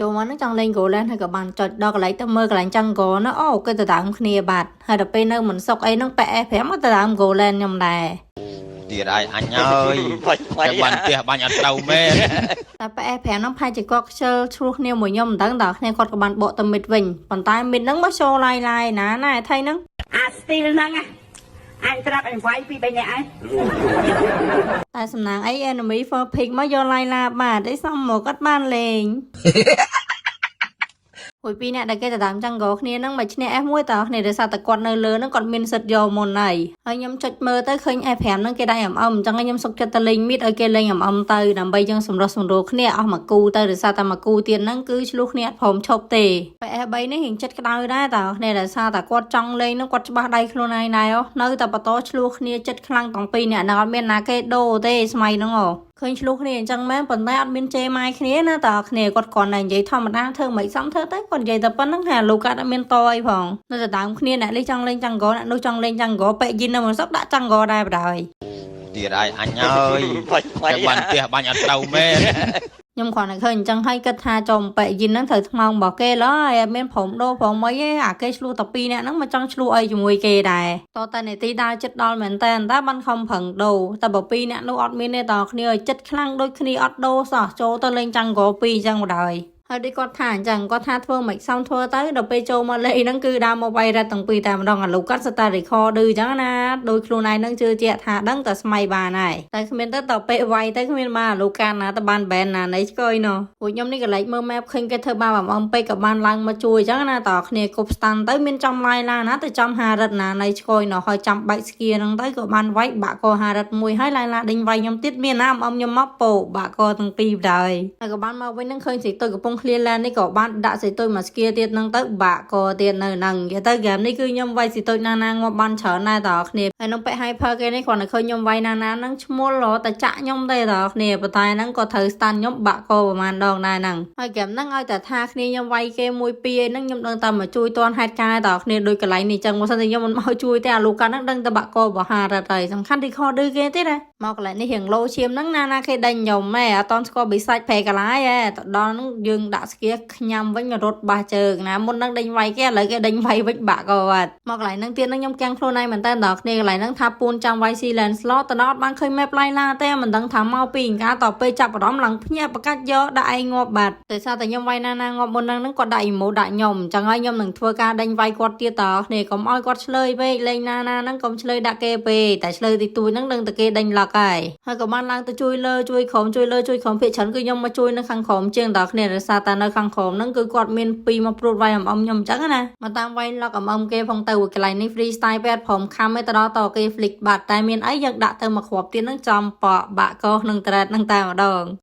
ចូលមកហ្នឹងចង់លេង Gold Lane ហើយក៏បានចុចដល់កន្លែងទៅមើលកន្លែង Jungle ណាអូគេទៅដើមគ្នាបាត់ហើយដល់ពេលនៅមិនសុកអីហ្នឹងប៉ែ S5 មកទៅដើម Gold Lane ខ្ញុំដែរ។ ទៀតហើយអញហើយតែបាញ់ផ្ទះបាញ់អត់ត្រូវមែន។ តែប៉ែ S5 ហ្នឹងផែជាគាត់ខ្ជិលឆ្លោះគ្នាមួយខ្ញុំមិនដឹងតើគ្នាគាត់ក៏បានបកទៅ mid វិញប៉ុន្តែ mid ហ្នឹងមកចូលឡាយឡាយណាណាថៃហ្នឹង។ អាស្ទីលហ្នឹងណាអញត្រាប់អញវាយពីរបីនាក់ហើយ។ តែសំណាងអី enemy for pick មកយកឡាយឡាបាទអីសំមកគាត់បានលេង ហួយពីរអ្នកដែលគេទៅតាម jungle គ្នាហ្នឹងមកឈ្នះ S1 តើគ្នាដោយសារតែគាត់នៅលើហ្នឹងគាត់មានសិទ្ធយកមុនហើយហើយខ្ញុំចុចមើលទៅឃើញ S5 ហ្នឹងគេដាក់ MM អញ្ចឹងខ្ញុំសុកចិត្តទៅលេង mid ឲ្យគេលេង MM ទៅដើម្បីយើងសម្រុះសម្រួលគ្នាអស់មួយគូទៅដោយសារតែមួយគូទៀតហ្នឹងគឺឆ្លោះគ្នាអត់ព្រមឈប់ទេពេល S3 នេះរៀងចិត្តក្តៅដែរតើគ្នាដោយសារតែគាត់ចង់លេងហ្នឹងគាត់ច្បាស់ដៃខ្លួនឯងដែរនៅតែបន្តឆ្លោះគ្នាចិត្តខ្លាំងទាំងពីរអ្នកហ្នឹងអត់មានណាគេដូរទេស្មៃហ្នឹងហ៎ឃើញឆ្លោះគ្នាអញ្ចឹងមែនប៉ុន្តែអត់មានជេរម៉ែគ្នាណាតើគ្នាគាត់គ្រាន់តែនិយាយធម្មតាធ្វើមិនសមធ្វើទៅគាត់និយាយតែប៉ុណ្្នឹងហើយលោកកាត់អត់មានតអីផងនៅតែដើមគ្នាអ្នកនេះចង់លេង jungle អ្នកនោះចង់លេង jungle ប៉ែយិននៅមិនសុកដាក់ jungle ដែរបដ ாய்។ ទៀតហើយអញហើយតែបាញ់ផ្ទះបាញ់អត់ត្រូវមែន។ ខ្ញុំគ្រាន់តែឃើញអញ្ចឹងហើយគិតថាចំប៉ែយិនហ្នឹងត្រូវថ្មងរបស់គេឡើយអត់មានព្រមដូរព្រមអីទេអាគេឆ្លោះតែពីរនាក់ហ្នឹងមកចង់ឆ្លោះអីជាមួយគេដែរតតែនេតិដើរចិត្តដល់មែនតើតែបានខំប្រឹងដូរតែបើពីរនាក់នោះអត់មានទេតគ្នាឲ្យចិត្តខ្លាំងដូចគ្នាអត់ដូរសោះចូលទៅលេង jungle ពីរអញ្ចឹងបណ្ដោយហើយដូចគាត់ថាអញ្ចឹងគាត់ថាធ្វើមិនសមធ្វើទៅដល់ពេលចូលមកលេងហ្នឹងគឺដើរមកវាយរ៉ាត់ទាំងពីរតែម្ដងអាលោកគាត់សតា record ឌឺអញ្ចឹងណាដោយខ្លួនឯងហ្នឹងជឿជាក់ថាដឹងតែស្មៃបានហើយតែគ្មានទៅដល់ពេលវាយទៅគ្មានបានអាលោកកាណាទៅបានបែនណានៃឆ្កយណោះពួកខ្ញុំនេះក៏លេចមើល map ឃើញគេធ្វើបាបអំពេកក៏បានឡើងមកជួយអញ្ចឹងណាតើគ្នាគប់ stun ទៅមានចំឡាយឡាណាទៅចំហារិតណានៃឆ្កយណោះហើយចាំបែកស្គៀហ្នឹងទៅក៏បានវាយបាក់កហារិតមួយហើយឡាយឡាដេញវាយខ្ញុំទៀតមានណាអំខ្ញុំមកពោបាក់កទាំងពីរដែរហើយក៏បានមកវិញហ្នឹងឃើញស្រីតុយកំពុង clear lane នេះក៏បានដាក់ស្រីតុយមកស្គៀទៀតហ្នឹងទៅបាក់កទៀតនៅហ្នឹងនិយាយទៅហ្គេមនេះគឺខ្ញុំវាយស្រីតុយណាណាងាប់បានច្រើនដែរតើគ្នាហើយក្នុងពាក់ hyper គេនេះគ្រាន់តែឃើញខ្ញុំវាយណាណាហ្នឹងឈ្មោះរតែចាក់ខ្ញុំទេតើគ្នាប៉ុន្តែហ្នឹងក៏ត្រូវ stun ខ្ញុំបាក់កប្រហែលដងដែរហ្នឹងហើយហ្គេមហ្នឹងឲ្យតែថាគ្នាខ្ញុំវាយគេមួយពីរអីហ្នឹងខ្ញុំដឹងតែមកជួយតាន់ហេតុការណ៍តើគ្នាដូចកន្លែងនេះចឹងបើសិនជាខ្ញុំមិនមកជួយទេអាលូកាហ្នឹងដឹងតែបាក់កបហារត់ហើយសំខាន់ record គេទៀតណាមកកន្លែងនេះរៀងលោឈាមហ្នឹងណាណាគេដេញខ្ញុំហ៎អត់តន់ស្គាល់បិសាច់ប្រែកាឡាយហ៎ទៅដល់ហ្នឹងយើងដាក់ស្គៀខ្ញាំវិញរត់បាសជើងណាមុនហ្នឹងដេញវាយគេឥឡូវគេដេញវាយវិញបាក់កបាត់មកកន្លែងហ្នឹងទៀតហ្នឹងខ្ញុំកាំងខ្លួនឯងមែនតើដល់គ្នាកន្លែងហ្នឹងថាពួនចាំវាយស៊ី Lancelot ទៅដល់អត់បានឃើញ map ឡៃឡាទេមិនដឹងថាមកពីការតពេលចាប់អារម្មណ៍ឡើងភ្ញាក់បកាច់យកដាក់ឯងងាប់បាត់ដោយសារតែខ្ញុំវាយណាណាងាប់មុនហ្នឹងហ្នឹងគាត់ដាក់ emote ដាក់ខ្ញុំអញ្ចឹងហើយខ្ញុំនឹងធ្វើការដេញវាយគាត់ទៀតតគ្នាកុំឲ្យគាត់ឆ្លើយពេកលេងណាណាហ្នឹងកុំឆ្លើយដាក់គេពេកតែឆ្លើយតិចតួចហ្នឹងដឹងតែគេដេញឡុកហើយហើយក៏បានឡើងទៅជួយលើជួយក្រុមជួយលើជួយក្រុមភាគច្រើនគឺខ្ញុំមកជួយនៅខាងក្រោមជាងដល់គ្នាដោយសារតែនៅខាងក្រោមហ្នឹងគឺគាត់មានពីរមកព្រួតវាយអំអំខ្ញុំអញ្ចឹងណាមកតាមវាយឡុកអំអំគេផងទៅកន្លែងនេះ free style ពេកអត់ព្រមខំឯទៅដល់តគេ flick បាត់តែមានអីយើងដាក់ទៅមកគ្រាប់ទៀតហ្នឹងចំប៉បាក់កក្នុង thread ហ្នឹងតែម្ដង។